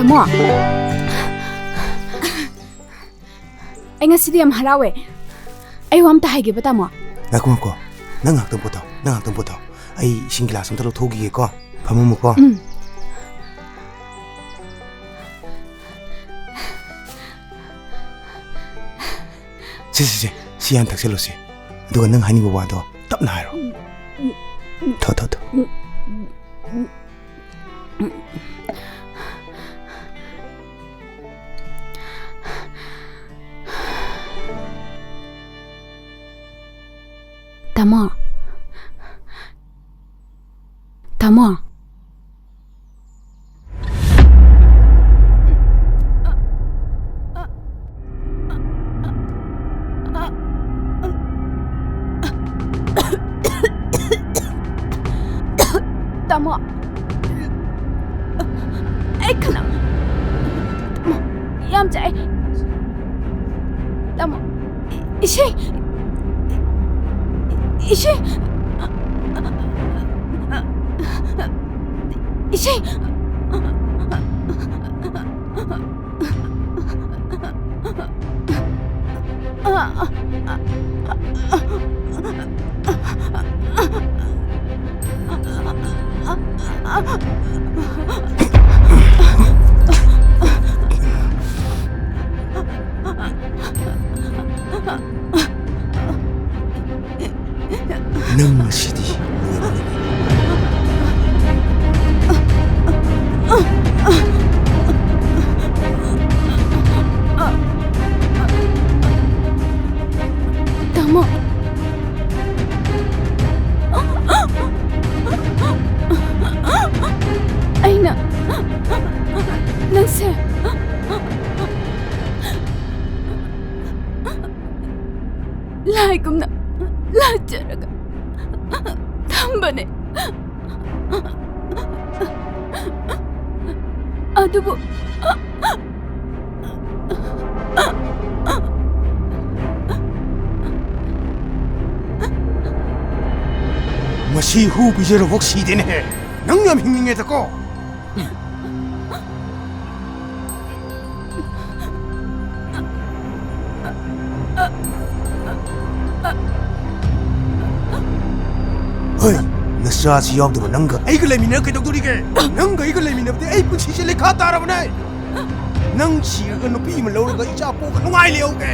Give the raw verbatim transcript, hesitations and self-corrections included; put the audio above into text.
ꯃꯣ, ꯑꯩ ꯉꯁꯤꯗꯤ ꯌꯥꯝ ꯍꯔꯥꯎꯋꯦ꯫ ꯑꯩ ꯋꯥ ꯑꯝꯇ ꯍꯥꯏꯒꯦꯕ, ꯇꯥꯃꯣ꯫ ꯉꯥꯏꯈꯣ, ꯉꯥꯏꯈꯣ꯫ ꯅꯪ ꯉꯥꯏꯍꯥꯛꯇꯪ ꯄꯣꯊꯥꯎ꯫ ꯅꯪ ꯉꯥꯏꯍꯥꯛꯇꯪ ꯄꯣꯊꯥꯎ꯫ ꯑꯩ ꯏꯁꯤꯡ ꯒꯤꯂꯥꯁ ꯑꯝꯇ ꯂꯧꯊꯣꯛꯈꯤꯒꯦꯀꯣ꯫ ꯐꯝꯃꯝꯃꯨꯀꯣ꯫ ꯎꯝ꯫ ꯁꯦ, ꯁꯦ, ꯁꯦ꯫ ꯁꯤ ꯍꯥꯟꯅ ꯊꯛꯆꯜꯂꯨꯁꯦ꯫ ꯑꯗꯨꯒ ꯅꯪ ꯍꯥꯏꯅꯤꯡꯕ ꯋꯥꯗꯣ ꯇꯞꯅ ꯍꯥꯏꯔꯣ꯫ ꯎꯝ, ꯎꯝ, ꯎꯝ, ꯊꯣ, ꯊꯣ, ꯊꯣ꯫ ꯎꯝ, ꯎꯝ, ꯎꯝ, ꯎꯝ꯫ ꯇꯥꯃꯣ꯫ ꯇꯥꯃꯣ꯫ ꯇꯥꯃꯣ꯫ ꯑꯩ ꯈꯅꯥꯎ ꯌꯥꯝ ꯆꯥꯛꯑꯦ꯫ ꯇꯥꯃꯣ꯫ ꯏꯁꯤꯡ! ꯏꯁꯤꯡ! ꯏꯁꯤꯡ! ꯅꯪ ꯉꯁꯤꯗꯤ ꯂꯣꯏꯔꯦ꯫ ꯇꯥꯃꯣ꯫ ꯑꯩꯅ ꯅꯪꯁꯦ ꯂꯥꯏꯒꯨꯝꯅ ꯂꯥꯠꯆꯔꯒ ꯊꯝꯕꯅꯦ꯫ ꯑꯗꯨꯕꯨ ꯃꯁꯤ ꯍꯨ ꯄꯤꯖꯔꯨꯕꯧ ꯁꯤꯗꯦꯅꯦꯍꯦ꯫ ꯅꯪ ꯌꯥꯝ ꯍꯤꯡꯅꯤꯡꯉꯦꯗꯀꯣ꯫ ꯍꯣꯏ, ꯅꯆꯥꯁꯤ ꯌꯥꯎꯗꯕ ꯅꯪꯒ ꯑꯩꯒ ꯂꯩꯃꯤꯟꯅꯔ ꯀꯩꯗꯧꯗꯣꯔꯤꯒꯦ? ꯅꯪꯒ ꯑꯩꯒ ꯂꯩꯃꯤꯟꯅꯕꯗꯤ ꯑꯩ ꯄꯨꯟꯁꯤꯁꯦ ꯂꯩꯈꯥ ꯇꯥꯔꯕꯅꯦ꯫ ꯅꯪ ꯁꯤꯔꯒ ꯅꯨꯄꯤ ꯑꯃ ꯂꯧꯔꯒ ꯏꯆꯥ ꯄꯣꯛꯑꯒ ꯅꯨꯡꯉꯥꯏ ꯂꯩꯍꯧꯒꯦ꯫